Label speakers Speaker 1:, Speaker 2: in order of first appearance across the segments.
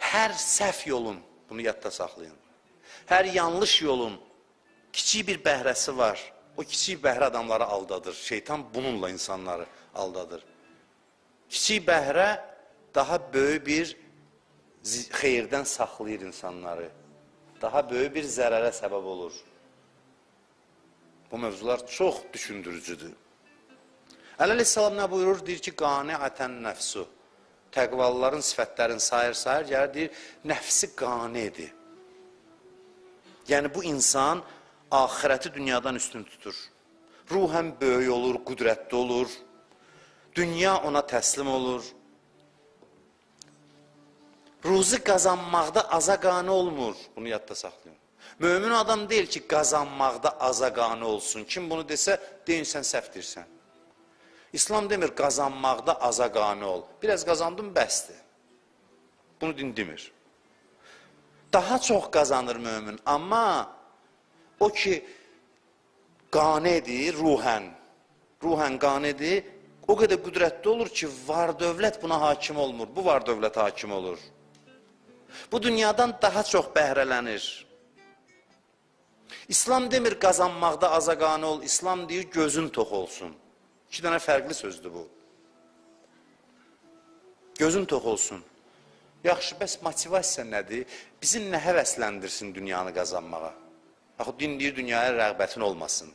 Speaker 1: Hər səhv yolun, bunu yadda saxlayın, hər yanlış yolun kiçik bir bəhrəsi var. O kiçik bəhrə adamları aldadır. Şeytan bununla insanları aldadır. Kiçik bəhrə daha böyük bir xeyirdən saxlayır insanları. Daha böyük bir zərərə səbəb olur. Bu mövzular çox düşündürücüdür. Əli əleyhissalam nə buyurur? Deyir ki, qaniətən nəfsu. Təqvalıların sifətlərini sayır, gəlir, deyir, nəfsi qanedir. Yəni, bu insan axirəti dünyadan üstün tutur. Ruhən böyük olur, qüdrətli olur. Dünya ona təslim olur. Ruzi qazanmaqda aza qane olmur. Bunu yadda saxlayın. Mömin adam deyil ki, qazanmaqda aza qane olsun. Kim bunu desə, deyin sən səhv deyirsən. İslam demir, qazanmaqda aza qane ol. Biraz qazandım, bəsdir. Bunu din demir. Daha çox qazanır mömin, amma o ki, qanedir ruhən qanedir, o qədər qüdrətli olur ki, var dövlət buna hakim olmur. Bu var dövlət hakim olur. Bu dünyadan daha çox bəhrələnir. İslam demir, qazanmaqda aza qane ol. İslam deyir, gözün tox olsun. İki dənə fərqli sözdür bu. Gözün tox olsun. Yaxşı, bəs motivasiya nədir? Bizi nə həvəsləndirsin dünyanı qazanmağa? Axı, din deyir, dünyaya rəğbətin olmasın.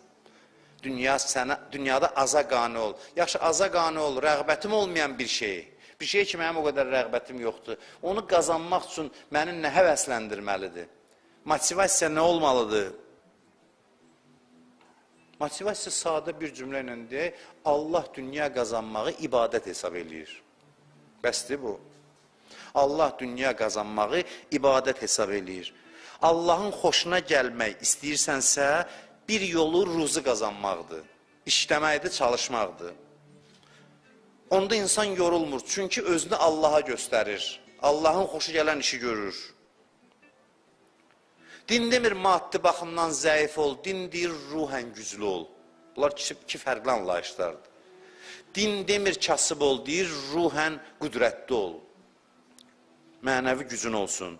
Speaker 1: Dünyada aza qane ol. Yaxşı, aza qane ol, rəğbətim olmayan bir şey. Bir şey ki, mənim o qədər rəğbətim yoxdur. Onu qazanmaq üçün məni nə həvəsləndirməlidir? Motivasiya nə olmalıdır? Motivasiya sadə bir cümlə ilə deyək, Allah dünya qazanmağı ibadət hesab eləyir. Bəsdir bu. Allah dünya qazanmağı ibadət hesab eləyir. Allahın xoşuna gəlmək istəyirsənsə, bir yolu ruzi qazanmaqdır. İşləməkdir, çalışmaqdır. Onda insan yorulmur, çünki özünü Allaha göstərir. Allahın xoşu gələn işi görür. Din demir, maddi baxımdan zəif ol, din deyir, ruhən güclü ol. Bunlar iki fərqli anlayışlardır. Din demir, kasıb ol, deyir, ruhən qüdrətli ol. Mənəvi gücün olsun.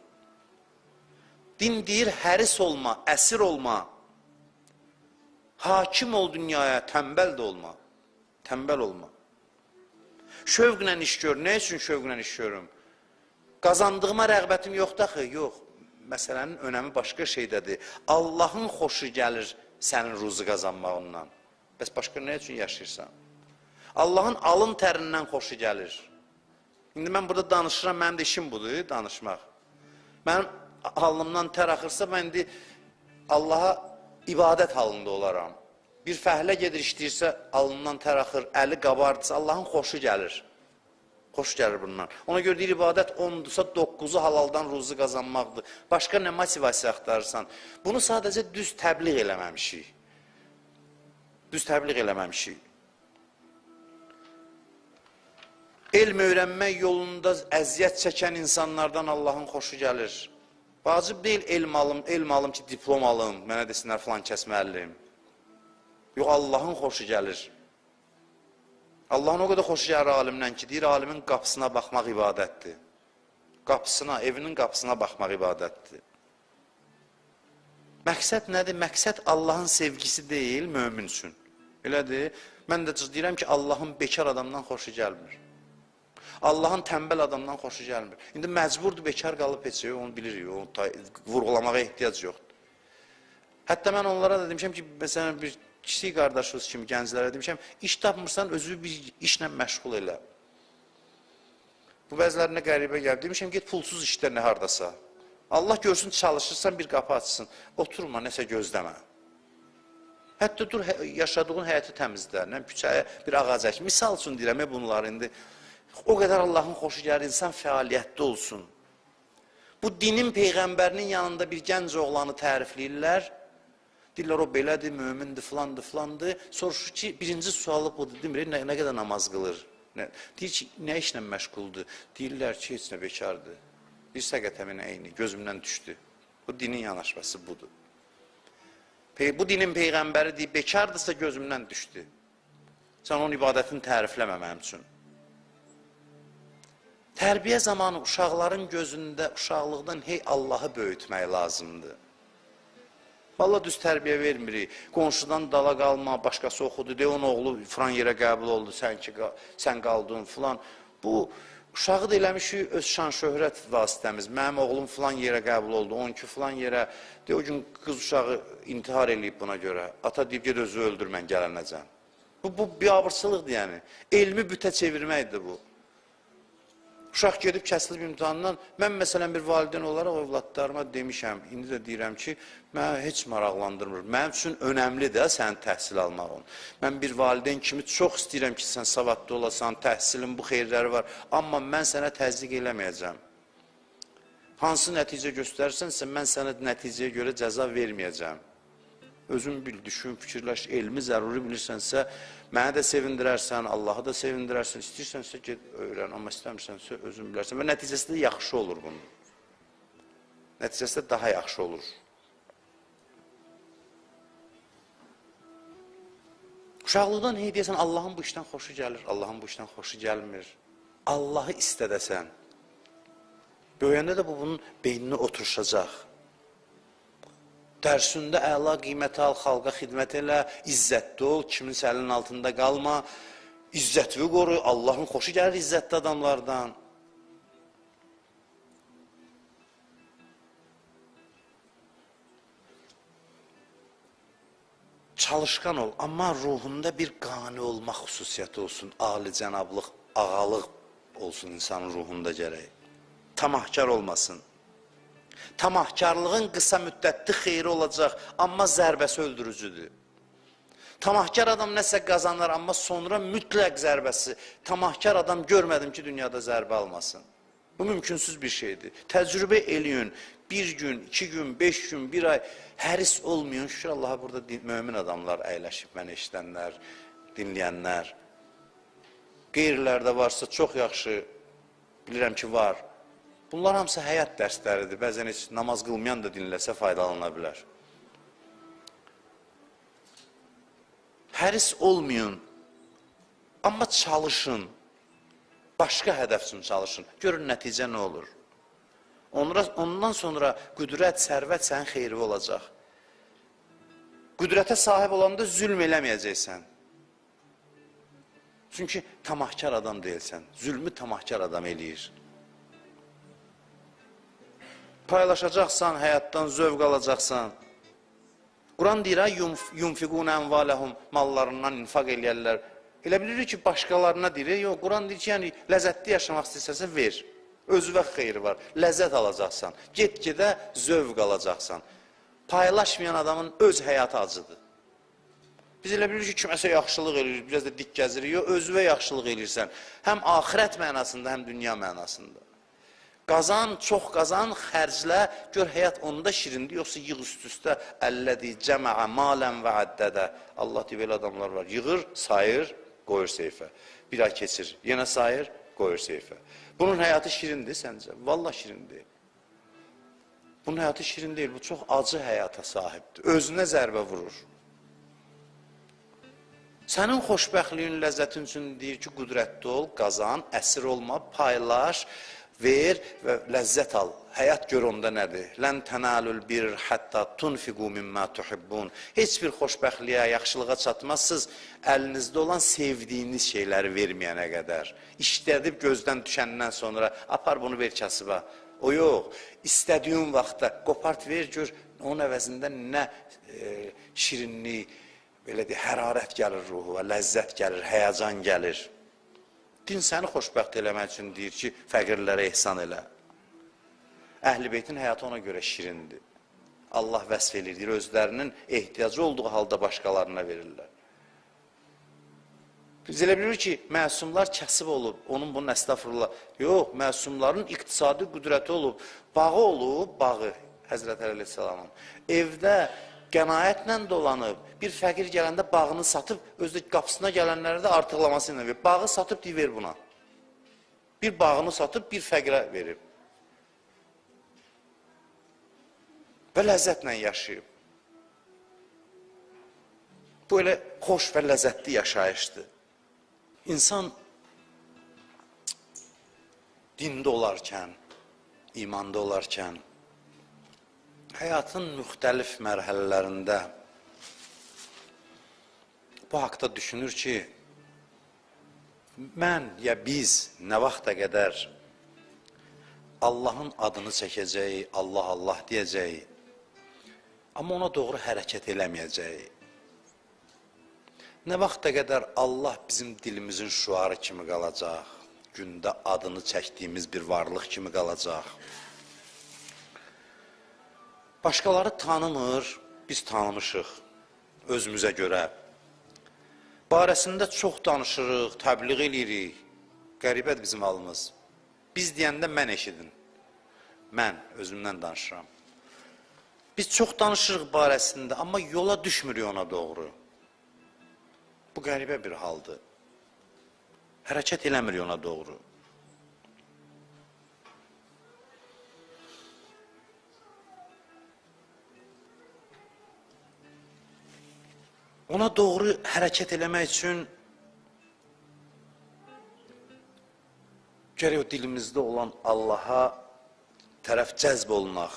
Speaker 1: Din deyir, həris olma, əsir olma. Hakim ol dünyaya, tənbəl də olma. Tənbəl olma. Şövqlə iş gör. Nə üçün şövqlə iş görüm? Qazandığıma rəğbətim yoxdur axı? Yox. Məsələnin önəmi başqa şeydədir. Allahın xoşu gəlir sənin ruzi qazanmağından. Bəs başqa nə üçün yaşayırsan? Allahın alın tərindən xoşu gəlir. İndi mən burada danışıram, mənim də işim budur, danışmaq. Mənim alnımdan tər axırsa, mən indi Allaha ibadət halında olaram. Bir fəhlə gedir işləyirsə, alnından tər axır, əli qabardırsa, Allahın xoşu gəlir. Xoş gəlir bundan. Ona görə deyir, ibadət 10-dursa, 9-u halaldan ruzi qazanmaqdır. Başqa nə motivasiya axtarırsan? Bunu sadəcə düz təbliğ eləməmişik. Düz təbliğ eləməmişik. Elm öyrənmək yolunda əziyyət çəkən insanlardan Allahın xoşu gəlir. Vacib deyil elm alım, elm alım ki, diplom alım, mənə desinlər filan kəs müəllim. Yox, Allahın xoşu gəlir. Allahın o qədər xoşu gəlir alimdən ki, deyir, alimin qapısına baxmaq ibadətdir. Qapısına, evinin qapısına baxmaq ibadətdir. Məqsəd nədir? Məqsəd Allahın sevgisi deyil mömin üçün. Elədir? Mən də deyirəm ki, Allahın bekar adamdan xoşu gəlmir. Allahın tənbəl adamdan xoşu gəlmir. İndi məcburdur bekar qalıb heç, onu bilirik, onu vurğulamağa ehtiyac yoxdur. Hətta mən onlara da demişəm ki, məsələn, bir kiçik qardaşınız kimi gənclərə demişəm, iş tapmırsan, özünü bir işlə məşğul elə. Bu bəzilərinə qəribə gəlib. Demişəm, get pulsuz işdə nə hardasa. Allah görsün, çalışırsan, bir qapı açsın. Oturma, nəsə gözləmə. Hətta dur, yaşadığın həyəti təmizlə, nə küçəyə bir ağac ək. Misal üçün deyirəm, bunları indi. O qədər Allahın xoşu gəlir, insan fəaliyyətdə olsun. Bu dinin peyğəmbərinin yanında bir gənc oğlanı tərifləyirlər. Deyirlər, o belədir, mömindir, filandır, filandır. Soruşur ki, birinci sualı budur, demir, nə qədər namaz qılır? Deyir ki, nə işlə məşğuldur? Deyirlər ki, heç nə bekardır. Bir səqətəmin əyni, gözümdən düşdü. Bu dinin yanaşması budur. Bu dinin peyğəmbəri deyir, bekardırsa gözümdən düşdü. Sən onun ibadətini tərifləmə mənim üçün. Tərbiyə zamanı uşaqların gözündə uşaqlıqdan hey Allahı böyütmək lazımdır. Vallahi düz tərbiyə vermirik. Qonşudan dala qalma, başqası oxudu, de onun oğlu filan yerə qəbul oldu, sən ki sən qaldın filan. Bu uşağı da eləmişik öz şan-şöhrət vasitəmiz. Mənim oğlum filan yerə qəbul oldu, onunki filan yerə. De o gün qız uşağı intihar eləyib buna görə. Ata deyib ged özü öldür, mən gələnəcəm. Bu biabırçılıqdır yəni. Elmi bütə çevirməkdir bu. Uşaq gedib kəsilib imtahandan. Mən məsələn bir valideyn olaraq övladlarıma demişəm, indi də deyirəm ki, mənə heç maraqlandırmır. Mənim üçün önəmlidir sənin təhsil almağın. Mən bir valideyn kimi çox istəyirəm ki, sən savadlı olasan, təhsilin bu xeyirləri var. Amma mən sənə təzyiq eləməyəcəm. Hansı nəticə göstərirsənsə, mən sənə nəticəyə görə cəza verməyəcəm. Özün bil, düşün, fikirləş, elmi zəruri bilirsənsə, məni də sevindirərsən, Allahı da sevindirərsən, istəyirsənsə get öyrən, amma istəmirsənsə özün bilərsən. Və nəticəsi də yaxşı olur bunun. Nəticəsi də daha yaxşı olur. Uşaqlıqdan hey deyəsən, Allahın bu işdən xoşu gəlir, Allahın bu işdən xoşu gəlmir. Allahı istədəsən. Böyüyəndə də bu bunun beyninə oturuşacaq. Dərsində əla qiymət al, xalqa xidmət elə, izzətli ol, kiminsə əlinin altında qalma, izzətini qoru, Allahın xoşu gəlir izzətli adamlardan. Çalışqan ol, amma ruhunda bir qani olmaq xüsusiyyəti olsun, alicənablıq, ağalıq olsun insanın ruhunda gərək. Tamahkar olmasın. Tamahkarlığın qısa müddətli xeyri olacaq, amma zərbəsi öldürücüdür. Tamahkar adam nəsə qazanır, amma sonra mütləq zərbəsi. Tamahkar adam görmədim ki, dünyada zərbə almasın. Bu mümkünsüz bir şeydir. Təcrübə eləyin, bir gün, 2 gün, 5 gün, 1 ay həris olmayın. Şükür Allaha burada mömin adamlar əyləşib, məni eşidənlər, dinləyənlər. Qeyrilərdə varsa çox yaxşı, bilirəm ki, var. Bunlar hamısı həyat dərsləridir. Bəzən heç namaz qılmayan da dinləsə faydalana bilər. Həris olmayın, amma çalışın. Başqa hədəf üçün çalışın. Görün nəticə nə olur. Ondan sonra qüdrət, sərvət sənin xeyri olacaq. Qüdrətə sahib olanda zülm eləməyəcəksən. Çünki tamahkar adam deyilsən. Zülmü tamahkar adam eləyir. Paylaşacaqsan, həyatdan zövq alacaqsan. Quran deyir, yunfiqun ənvaləhum, mallarından infaq eləyərlər. Elə bilirik ki, başqalarına deyir. Yox, Quran deyir ki, yəni, ləzzətli yaşamaq istəsənsə ver. Özünə xeyri var. Ləzzət alacaqsan. Get-gedə zövq alacaqsan. Paylaşmayan adamın öz həyatı acıdır. Biz elə bilirik ki, kiməsə yaxşılıq eləyirik, biraz da dik gəzirik. Yox, özünə yaxşılıq eləyirsən. Həm axirət mənasında, həm dünya mənasında. Qazan, çox qazan, xərclə, gör həyat onda şirindir, yoxsa yığ üst-üstə əllədi, cəməə, malən və əddədə. Allah deyir, belə adamlar var. Yığır, sayır, qoyur seyfə. Bir ay keçir, yenə sayır, qoyur seyfə. Bunun həyatı şirindir səncə? Vallah şirindir. Bunun həyatı şirin deyil, bu çox acı həyata sahibdir. Özünə zərbə vurur. Sənin xoşbəxtliyin, ləzzətin üçün deyir ki, qüdrətli ol, qazan, əsir olma, paylaş, ver və ləzzət al. Həyat gör onda nədir? Lən tənalul bir hətta tunfiqu mimma tuhibbun. Heç bir xoşbəxtliyə, yaxşılığa çatmazsınız əlinizdə olan sevdiyiniz şeyləri verməyənə qədər. İşlədib gözdən düşəndən sonra apar bunu ver kasıba. O yox. İstədiyin vaxtda qopart ver, gör onun əvəzində nə şirinlik, belə deyək, hərarət gəlir ruhuna, ləzzət gəlir, həyəcan gəlir. Din səni xoşbəxt eləmək üçün deyir ki, fəqirlərə ehsan elə. Əhl-i Beytin həyatı ona görə şirindir. Allah vəsf eləyir, deyir, özlərinin ehtiyacı olduğu halda başqalarına verirlər. Biz elə bilirik ki, məsumlar kəsib olub, onun bunun əstəğfurullah. Yox, məsumların iqtisadi qüdrəti olub, bağı olub, bağı Həzrət Əli əleyhissalamın. Evdə qənaətlə dolanıb, bir fəqir gələndə bağını satıb, özü də qapısına gələnlərə də artıqlaması ilə verir. Bağı satıb, deyir, ver buna. Bir bağını satıb, bir fəqirə verib. Və ləzzətlə yaşayıb. Bu elə xoş və ləzzətli yaşayışdır. İnsan Dində olarkən, imanda olarkən, həyatın müxtəlif mərhələlərində bu haqda düşünür ki, mən ya biz nə vaxta qədər Allahın adını çəkəcəyi, Allah Allah deyəcəyi, amma ona doğru hərəkət eləməyəcəyi, nə vaxta qədər Allah bizim dilimizin şüarı kimi qalacaq, gündə adını çəkdiyimiz bir varlıq kimi qalacaq. Başqaları tanımır, biz tanımışıq özümüzə görə. Barəsində çox danışırıq, təbliğ eləyirik. Qəribədir bizim halımız. Biz deyəndə mən eşidin. Mən özümdən danışıram. Biz çox danışırıq barəsində, amma yola düşmürük ona doğru. Bu qəribə bir haldır. Hərəkət eləmirik ona doğru. Ona doğru hərəkət eləmək üçün gərək o dilimizdə olan Allaha tərəf cəzb olunaq.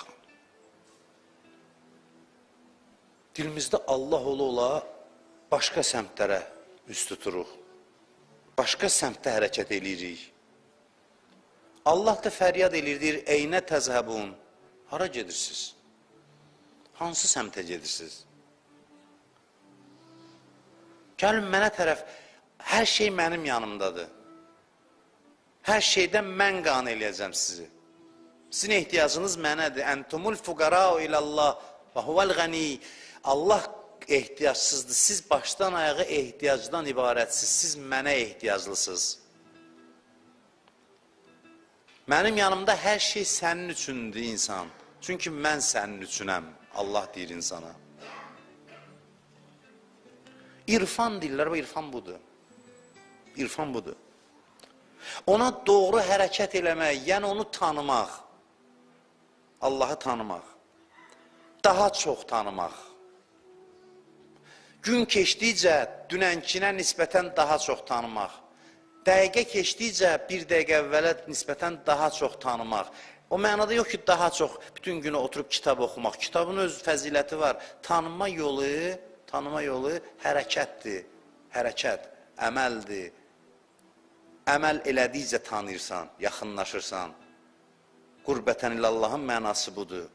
Speaker 1: Dilimizdə Allah ola-ola başqa səmtlərə üst tuturuq. Başqa səmtdə hərəkət eləyirik. Allah da fəryad eləyir, deyir, eynə təzhəbun. Hara gedirsiniz? Hansı səmtə gedirsiniz? Gəlin mənə tərəf, hər şey mənim yanımdadır. Hər şeydən mən qane eləyəcəm sizi. Sizin ehtiyacınız mənədir. Əntumul fuqarau ilallah və huvel qəni. Allah ehtiyacsızdır. Siz başdan ayağa ehtiyacdan ibarətsiz. Siz mənə ehtiyaclısınız. Mənim yanımda hər şey sənin üçündür insan. Çünki mən sənin üçünəm, Allah deyir insana. İrfan deyirlər və irfan budur. İrfan budur. Ona doğru hərəkət eləmək, yəni onu tanımaq, Allahı tanımaq, daha çox tanımaq. Gün keçdikcə dünənkinə nisbətən daha çox tanımaq. Dəqiqə keçdikcə bir dəqiqə əvvələ nisbətən daha çox tanımaq. O mənada yox ki, daha çox bütün günü oturub kitab oxumaq. Kitabın öz fəziləti var. Tanıma yolu hərəkətdir, hərəkət, əməldir. Əməl elədikcə tanıyırsan, yaxınlaşırsan. Qurbətən ilallahın mənası budur.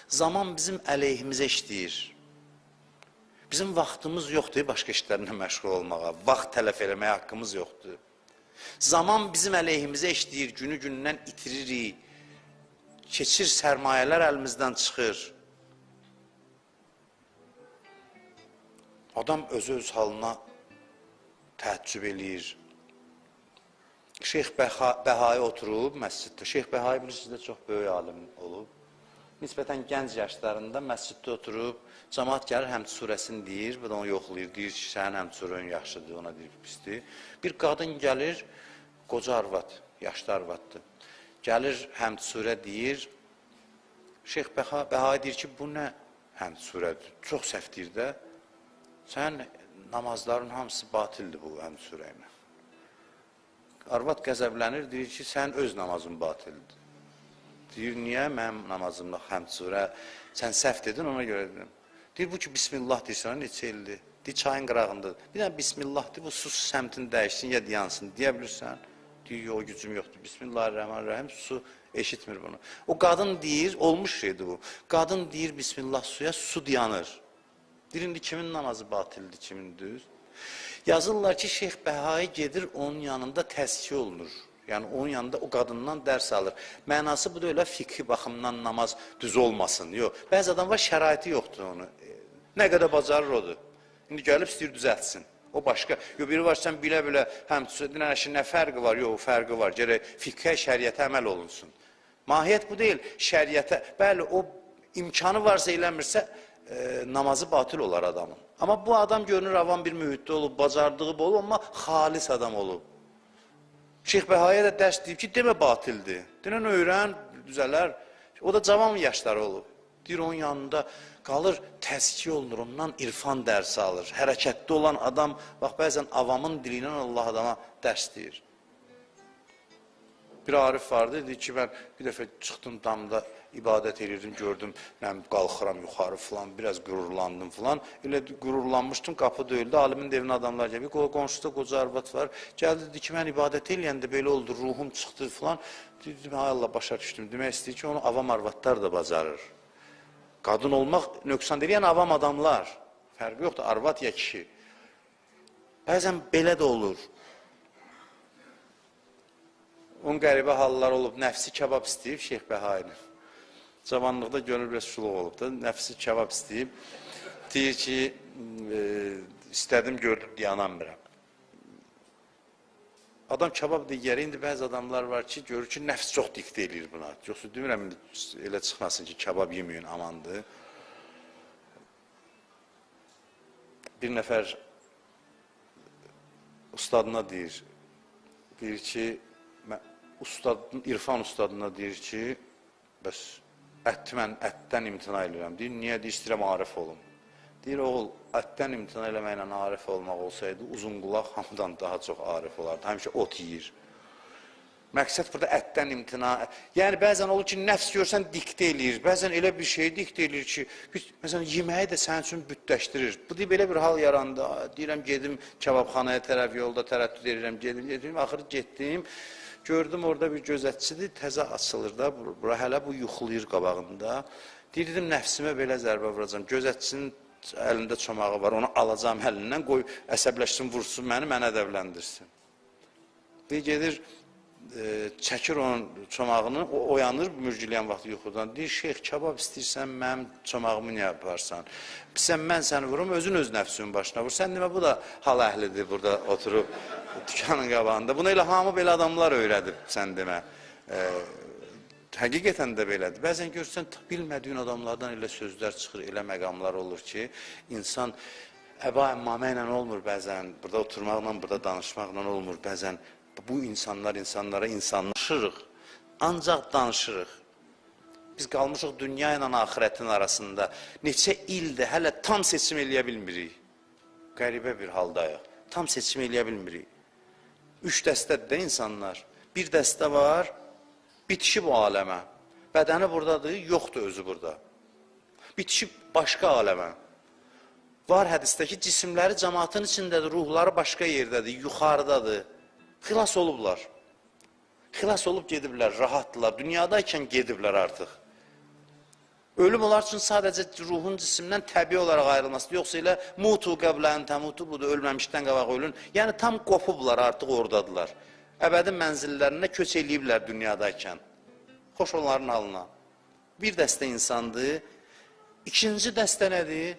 Speaker 1: Zaman bizim əleyhimizə işləyir. Bizim vaxtımız yoxdur başqa işlərlə məşğul olmağa, vaxt tələf eləməyə haqqımız yoxdur. Zaman bizim əleyhimizə işləyir, günü gündən itiririk, keçir sərmayələr əlimizdən çıxır. Adam özü öz halına təəccüb eləyir. Şeyx Bəhai oturub məsciddə. Şeyx Bəhai bilirsiniz də çox böyük alim olub. Nisbətən gənc yaşlarında məsciddə oturub, cəmaat gəlir Həmd surəsini deyir və də onu yoxlayır. Deyir ki, sənin Həmd surən yaxşıdır, ona deyir pisdir. Bir qadın gəlir, qoca arvad, yaşlı arvaddır. Gəlir Həmd surə deyir. Şeyx Bəhai deyir ki, bu nə Həmd surədir? Çox səhv deyir də. Sənin namazların hamısı batildir bu Həmd surə ilə. Arvad qəzəblənir, deyir ki, sənin öz namazın batildir. Deyir, niyə mənim namazımda Həmd surə, sən səhv dedin, ona görə dedim. Deyir, bu ki, Bismillah deyirsən, neçə ildir? Deyir, çayın qırağındadır. Bir dənə Bismillah deyir, bu su səmtini dəyişsin, ya dayansın, deyə bilirsən. Deyir, yox, gücüm yoxdur. Bismillahirrahmanirrahim, su eşitmir bunu. O qadın deyir, olmuş şeydir bu. Qadın deyir, Bismillah suya, su dayanır. Deyir, indi kimin namazı batildir, kimin düz? Yazırlar ki, Şeyx Bəhai gedir, onun yanında təzkiyə olunur. Yəni, onun yanında o qadından dərs alır. Mənası bu da elə fiqhi baxımdan namaz düz olmasın. Yox, bəzi adam var, şəraiti yoxdur onu. Nə qədər bacarır odur. İndi gəlib istəyir düzəltsin. O başqa. Yox, biri var, sən bilə-bilə, həm nə fərqi var? Yox, fərqi var. Gərək fiqhə, şəriətə əməl olunsun. Mahiyyət bu deyil, şəriətə. Bəli, o imkanı varsa eləmirsə, namazı batil olar adamın. Amma bu adam görünür avam bir mühitdə olub, bacardığı olub, amma xalis adam olub. Şeyx Bəhayə də dərs deyib ki, demə batildir. Denən öyrən, düzələr. O da cavan yaşları olub. Deyir, onun yanında qalır, təzkiyə olunur, ondan irfan dərsi alır. Hərəkətdə olan adam, bax, bəzən avamın dili ilə Allah adama dərs deyir. Bir arif vardı, dedi ki, mən bir dəfə çıxdım damda, ibadət edirdim, gördüm, mən qalxıram yuxarı filan, biraz qürurlandım filan. Elə qürurlanmışdım, qapı döyüldü, alimin evinə adamlar gəldi, qonşuda qoca arvad var. Gəldi, dedi ki, mən ibadət eləyəndə belə oldu, ruhum çıxdı filan. Dedim, hay Allah, başa düşdüm. Demək istəyir ki, onu avam arvadlar da bacarır. Qadın olmaq nöqsan deyil, yəni avam adamlar. Fərqi yoxdur, arvad ya kişi. Bəzən belə də olur. Onun qəribə hallar olub, nəfsi kebab istəyib Şeyx Bəhainin. Cavanlıqda gönül biraz şuluq olub da, nəfsi kebab istəyib. Deyir ki, istədim, gördüm, dayanamıram. Adam kebab deyir, indi bəzi adamlar var ki, görür ki, nəfs çox diktə eləyir buna. Yoxsa demirəm, elə çıxmasın ki, kebab yeməyin, amandır. Bir nəfər ustadına deyir, deyir ki, İrfan ustadına deyir ki, bəs mən ətdən imtina eləyirəm. Deyir, niyə? Deyir, istəyirəm arif olum. Deyir, oğul, ətdən imtina eləməklə arif olmaq olsaydı, uzun qulaq hamıdan daha çox arif olardı. Həmişə ot yiyir. Məqsəd burada ətdən imtina. Yəni, bəzən olur ki, nəfs görsən diktə eləyir. Bəzən elə bir şey diktə eləyir ki, məsələn, yeməyi də sənin üçün bütləşdirir. Bu deyib, belə bir hal yarandı. Deyirəm, gedim kebabxanaya tərəf, yolda tərəddüd edirəm, gedim. Axırı getdim. Gördüm, orada bir gözətçidir, təzə açılır da, bura hələ bu yuxulayır qabağında. Deyir, dedim, nəfsimə belə zərbə vuracam. Gözətçinin əlində çomağı var, onu alacam əlindən, qoy əsəbləşsin, vursun məni, məni ədəbləndirsin. Deyir, gedir, çəkir onun çomağını, o oyanır mürgüləyən vaxtı yuxudan. Deyir, şeyx, kebab istəyirsən, mənim çomağımı niyə yaparsan? Sən, mən səni vurum, özün öz nəfsinin başına vur. Sən demə, bu da hal əhlidir burada oturub dükanın qabağında. Bunu elə hamı belə adamlar öyrədib, sən demə. Həqiqətən də belədir. Bəzən görürsən, bilmədiyin adamlardan elə sözlər çıxır, elə məqamlar olur ki, insan əba əmmamə ilə olmur bəzən, burada oturmaqla, burada danışmaqla olmur bəzən. Bu insanlar insanlara insanlaşırıq, ancaq danışırıq. Biz qalmışıq dünya ilə axirətin arasında. Neçə ildir hələ tam seçim eləyə bilmirik. Qəribə bir haldayıq. Tam seçim eləyə bilmirik. Üç dəstədir də insanlar. Bir dəstə var, bitişib o aləmə. Bədəni buradadır, yoxdur özü burada. Bitişib başqa aləmə. Var hədisdə ki, cisimləri cəmaatın içindədir, ruhları başqa yerdədir, yuxarıdadır. Xilas olublar. Xilas olub gediblər, rahatdırlar. Dünyadaykən gediblər artıq. Ölüm onlar üçün sadəcə ruhun cisimdən təbii olaraq ayrılmasıdır. Yoxsa elə mutu qəblən təmutu budur, ölməmişdən qabaq ölün. Yəni tam qopublar, artıq oradadılar. Əbədi mənzillərinə köç eləyiblər dünyadaykən. Xoş onların halına. Bir dəstə insandır. İkinci dəstə nədir?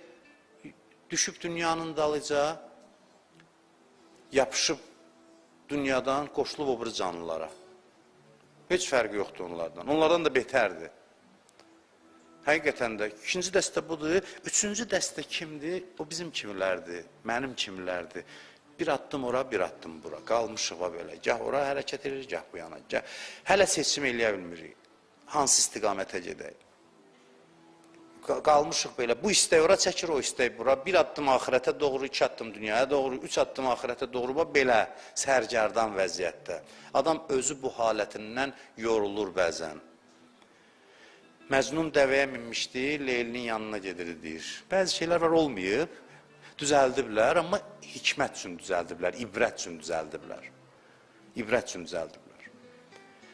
Speaker 1: Düşüb dünyanın dalıca, yapışıb dünyadan qoşulub o biri canlılara. Heç fərqi yoxdur onlardan. Onlardan da betərdir. Həqiqətən də ikinci dəstə budur. Üçüncü dəstə kimdir? O bizim kimilərdir, mənim kimilərdir. Bir addım ora, bir addım bura. Qalmışıq va belə. Gah ora hərəkət edir, gah bu yana. Gah. Hələ seçim eləyə bilmirik. Hansı istiqamətə gedək? Qalmışıq belə. Bu istək ora çəkir, o istək bura. Bir addım axirətə doğru, iki addım dünyaya doğru, üç addım axirətə doğru. Belə sərgərdan vəziyyətdə. Adam özü bu halətindən yorulur bəzən. Məcnun dəvəyə minmişdi, Leylinin yanına gedir, deyir. Bəzi şeylər var, olmayıb, düzəldiblər, amma hikmət üçün düzəldiblər, ibrət üçün düzəldiblər. İbrət üçün düzəldiblər.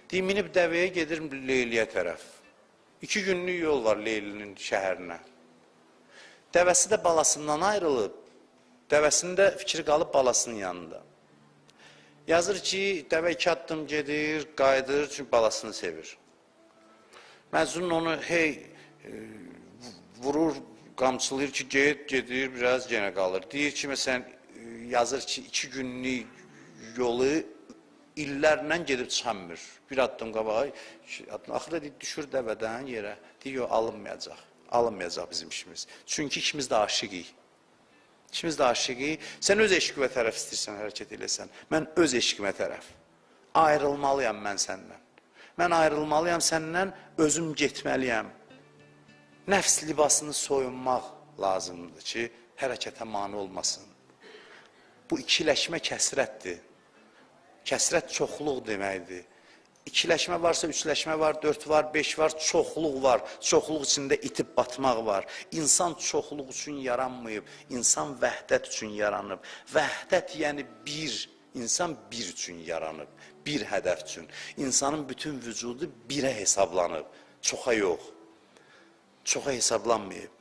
Speaker 1: Deyir, minib dəvəyə gedir Leyliyə tərəf. 2 günlük yol var Leylinin şəhərinə. Dəvəsi də balasından ayrılıb, dəvəsinin də fikri qalıb balasının yanında. Yazır ki, dəvə 2 addım gedir, qayıdır, çünki balasını sevir. Məcnun onu hey vurur, qamçılayır ki, get, gedir, biraz yenə qalır. Deyir ki, məsələn, yazır ki, 2 günlük yolu illərlə gedib çıxanmır. Bir addım qabağa, addım. Axırda deyir, düşür dəvədən yerə. Deyir, yox, alınmayacaq. Alınmayacaq bizim işimiz. Çünki ikimiz də aşiqik. İkimiz də aşiqik. Sən öz eşqimə tərəf istəyirsən, hərəkət eləsən. Mən öz eşqimə tərəf. Ayrılmalıyam mən səndən. Mən ayrılmalıyam səndən, özüm getməliyəm. Nəfs libasını soyunmaq lazımdır ki, hərəkətə mane olmasın. Bu ikiləşmə kəsrətdir. Kəsrət çoxluq deməkdir. İkiləşmə varsa üçləşmə var, dörd var, beş var, çoxluq var. Çoxluq içində itib batmaq var. İnsan çoxluq üçün yaranmayıb, insan vəhdət üçün yaranıb. Vəhdət yəni bir, insan bir üçün yaranıb, bir hədəf üçün. İnsanın bütün vücudu birə hesablanıb, çoxa yox. Çoxa hesablanmayıb.